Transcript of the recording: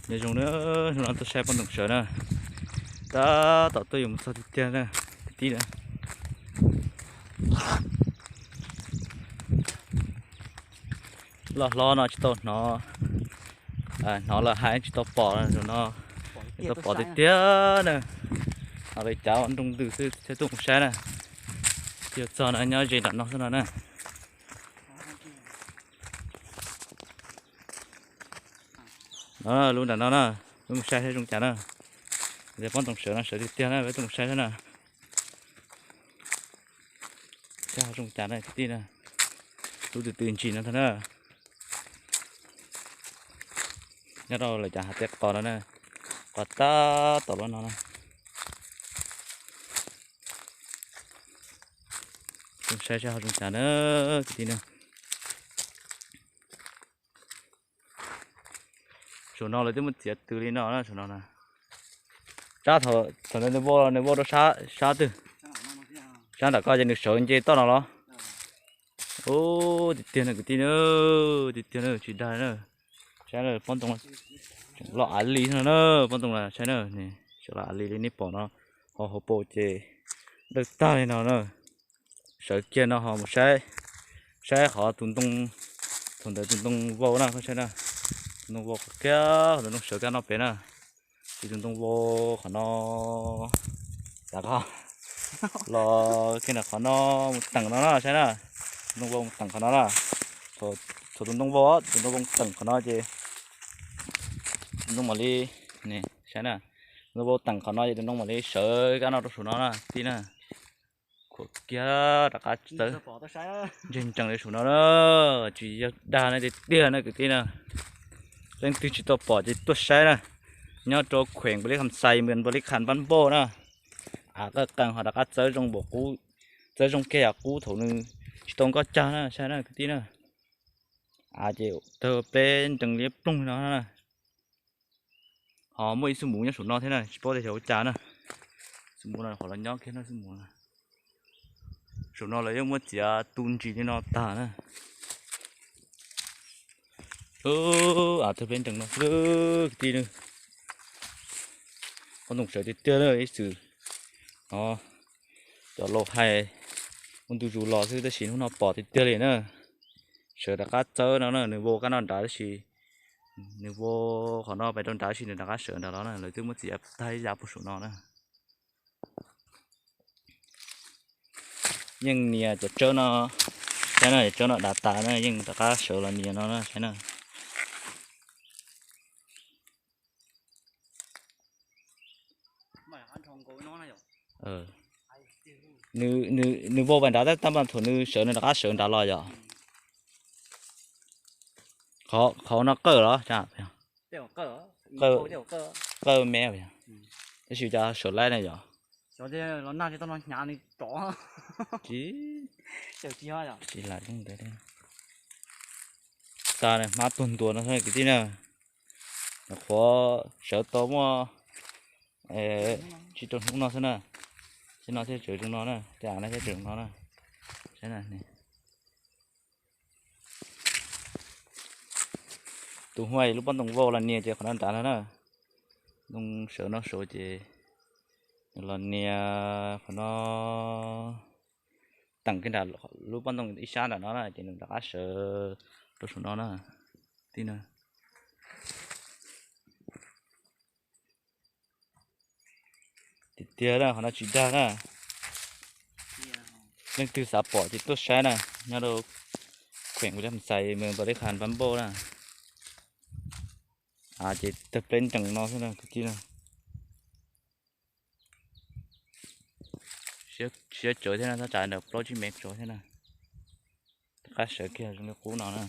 Nyob zoo na, hnub no tuaj saib poj ntxoog sawv na, tab tom tuaj yuav mus txog tiag tiag na, kwv tij na. Loj hlob no tsis tau hnov, hnov lawv hais tsis tau pom, zaum no tau pom tiag tiag na. Hnov lawv cav nroo ntws xwb thiaj tuaj mus saib na. Twb yuav txog no nyob ze nram no xwb no na. No lub nram no na, peb mus saib saib zoo cas na. Poj ntxoog sawv no sawv tiag tiag na, peb tuaj mus saib saib na. Saib ho zoo cas na kwv tij na. Lub twg twg ntsis no ntag na. Nyob rau lawv cov hav teb qos no na, qos tab tom loj no na. Tuaj saib saib ho zoo cas na kwv tij na. Saum no lawv twb muab txiav tws li no na, saum no na. Sab thaum ntawd nws vau, nws vau rau sab twg? Sab nram ko ces nws sawv nce toj no los? Ub, tiag tiag na kwv tij na, tiag tiag na, tsis dag na. Saib na, pob ntoo los av li no na, pob ntoo los saib na, sawv los av li li nej pom no, ho hauv paus ces dawj tag li no na. Sawv kiag no ho mus saib, saib qhov tus ntoo, thaum ntawd tus ntoo vau na, koj saib na, tus ntoo vau qhov kiag, qhov tus ntoo sawv kiag no pem na, ces tus ntoo vau qhov no, los kiag ntawm qhov no mus teem no na, saib na, tus ntoo vau mus teem qhov no na, thaum tus ntoo vau, tus ntoo vau teem qhov no ces tus ntoo mam li, saib na, tus ntoo vau teem qhov no ces tus ntoo mam li sawv kiag no rau saum no na tij na. Khuam kiag rov qab txawb ntseg ntsees li saum no na, tsis yog dag na, tiag tiag na kwv tij na. Leej twg tsis tau pom ces tuaj saib na, nyob rau khueem Npaus Lis Kham Xais, mws Npaus Lis Kham Npab Npauj na. Av qawj qees ho rov qab txawb zoo npaum qub, txawb zoo kiag yam qub thaum nws tsis tau nkoj cag na, saib na kwv tij na. Av ces tawg pleb nrees liab ploog li no na. Ho muaj ib xub muv nyob saum no thiab na, tsis paub tias xyov ua cas na. Xub muv no qhov los nyob kiag no xub muv. Saum no lawv yeej muab txiav tu ntsis li no tag na. Av tawg pleb nrees no xwb kwv tij na. Poj ntxoog sawv tiag tiag na ib txwm. Cov laus hais ua ntu zus los xwb tab sis hnub no pom tiag tiag li na. Sawv rov qab txawb no na, nws vau kab no nrad tab sis, nws vau qhov no pem rau nrad tab sis nws rov qab sawv nrad los na, lawv twb muab txiav tag ib yav puag saum no na. Yeej nias cov tsawb no, saib na, cov tsawb no dav tas na, yeej rov qab sawv los nias no na, saib na. Nws vau vas nrad tab sis thaum nws sawv nws rov qab sawv nrad los yom. Qhov no qawj los? Qawj me, tab sis cov sawv laib na yom. Tsis, tsis lam ntawd. Tas hmab tuag ntua no kwv tij na. Nyuam qhuav sawv tau muaj tsib rau hnub no xwb na. Tib no thiaj tseem zoo no na, tej av no thiaj tseem zoo no na. Saib na. Tus huaj lub pob ntoo vau los nias ces qhov no nrad no na. Ntoo sawv no saud ces nws los nias qhov no, teem kiag nram lub pob ntoo ib sab nram no na ces nws rov qab sawv rau saum no na. Tij na. Tiag tiag na, qhov no tsis dag na. Leej twg xav pom ces tuaj saib na, nyob rau khueem Npaus Lis Kham Xais, mws Npaus Lis Kham Npab Npauj na. Av ces tawg pleb nrees no xwb na kwv tij na. Siab tsawv thiab na, thaj tsam ntawm plaub tsib mev tsawv thiab na. Rov qab sawv kiag zoo li qub no na.